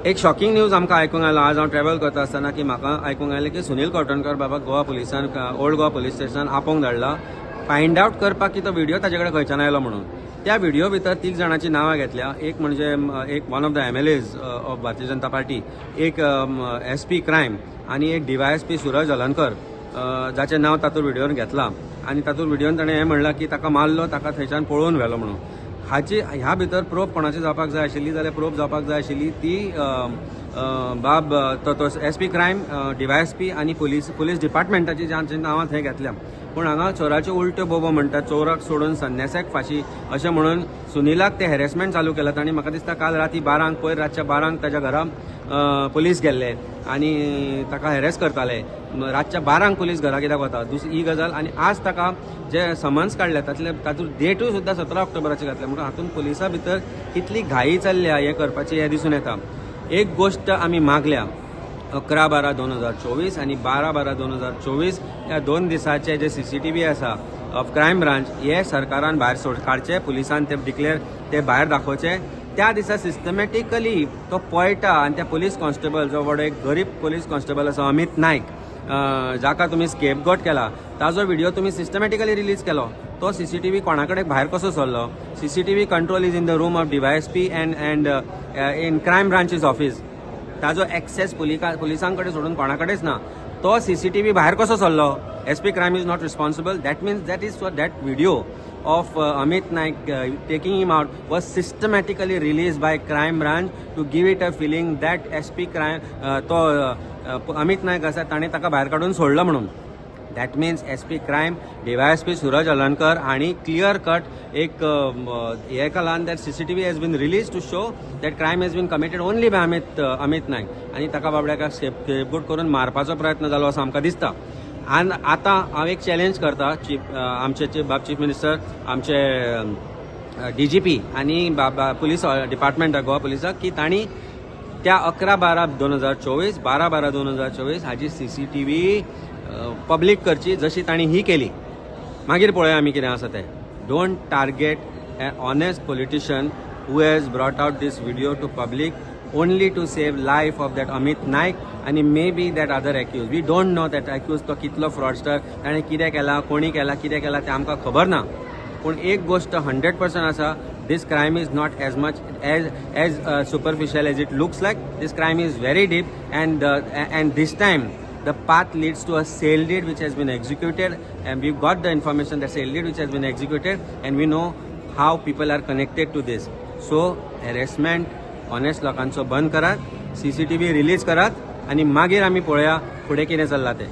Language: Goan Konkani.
एक शॉकिंग न्यूज आमकां आयकूंक आयलो. आज हांव ट्रॅवल करता आसतना की म्हाका आयकूंक आयलें की सुनील कवठणकर बाबा गोवा पुलिसान, ओल्ड गोवा पुलीस स्टेशनान आपोवंक धाडला फायंड आवट करपाक की तो व्हिडिओ ताजे कडेन खंयच्यान आयलो म्हणून. त्या व्हिडिओ भितर तीग जाणांची नांवां घेतल्या. एक म्हणजे एक one of the MLAs of Bharatiya Janata party, एक एसपी क्रायम आनी एक डीवायएसपी सुरज अलंकर, जाचें नांव तातूंत व्हिडियोन घेतलां. आनी तातूंत व्हिडियोन ताणें हें म्हणलां की ताका मारलो, ताका थंयच्यान पळोवन व्हेलो म्हणून. हाची ह्या भितर प्रोब कोणाची जावपाक जाय आशिल्ली जाल्यार प्रोब जावपाक जाय आशिल्ली ती बाब तो तो एसपी क्रायम, डीवायएसपी आनी पुलीस डिपार्टमेंटाची, जांची नांवां थंय घेतल्या. पूण हांगा चोराच्यो उलट्यो बोबो म्हणटात, चोराक सोडून संन्यासाक फाशी अशें म्हणून सुनीलाक ते हॅरेसमेंट चालू केलां. तांणी म्हाका दिसता काल राती 12क, पयर रातच्या 12क ताच्या घरा पुलीस गेल्ले आनी ताका हॅरेस करताले. रातच्या 12क पुलीस घरा कित्याक वता? दुसरी ही गजाल. आनी आज ताका जे समन्स काडले तातले तातूंत डेटूय सुद्दां 17 ऑक्टोबराची घातल्या. म्हणून हातूंत पुलिसा भितर कितली घाई चल्ल्या हें करपाची हें दिसून येता. एक गोश्ट आमी मागल्या, 11/12/2024 आनी 12/12/2024 ह्या 2 दिसाचे जे सीसीटीव्ही आसा ऑफ क्रायम ब्रांच हे सरकारान भायर सोड काडचे, पुलिसान ते डिक्लेअर ते भायर दाखोवचे. त्या दिसा सिस्टमॅटिकली तो पळटा आनी त्या पुलीस कॉन्स्टेबल, जो व्हड एक गरीब पुलीस कॉन्स्टेबल आसा अमित नायक, जाका तुमी स्केपगोट केला, ताजो व्हिडिओ तुमी सिस्टमॅटिकली रिलीज केलो. तो सीसीटीव्ही कोणा कडेन भायर कसो सरलो? CCTV control is in the room of DYSP and in crime branch's office. ताजो एक्सेस पुलिसां कडेन सोडून कोणा कडेच ना. तो सीसीटीव्ही भायर कसो सरलो? SP crime is not responsible. That means that is that video of Amit Naik taking him out was systematically released by crime branch to give it a feeling that SP crime, तो अमित नायक आसा, ताणें ताका भायर काडून सोडलो म्हणून. That means SP crime, DYSP Suraj Alankar हांणी क्लियर कट एक हें केलां that CCTV has been released to show that crime has been committed only by Amit Naik. आनी ताका बाबड्याक स्केपगोट करून मारपाचो प्रयत्न जालो असो आमकां दिसता. आनी आतां हांव एक चॅलेंज करता चीफ आमचे बाब चीफ मिनिस्टर, आमचे डीजीपी आनी बाबा पुलीस डिपार्टमेंट गोवा पुलिसाक की तांणी त्या 11/12/2024, 12/12/2024 हाजी सीसीटीव्ही पब्लीक करची, जशी तांणी ही केली. मागीर पळोवया आमी कितें आसा तें. Don't target a honest politician who has brought out this video to public only to save life of that Amit Naik आनी maybe that other accused. We don't know that accused तो कितलो फ्रॉडस्टर, ताणें कितें केलां, कोणी केलां, कितें केलां तें आमकां खबर ना. पूण एक गोश्ट 100% आसा, this crime is not as much as superficial as it looks like. This crime is very deep and this time the path leads to a sale deed which has been executed, and we've got the information that sale deed which has been executed, and we know how people are connected to this. So harassment honest लोकांचो बंद करात, सीसीटीव्ही रिलीज करात आनी मागीर आमी पळोवया फुडें कितें चल्लां तें.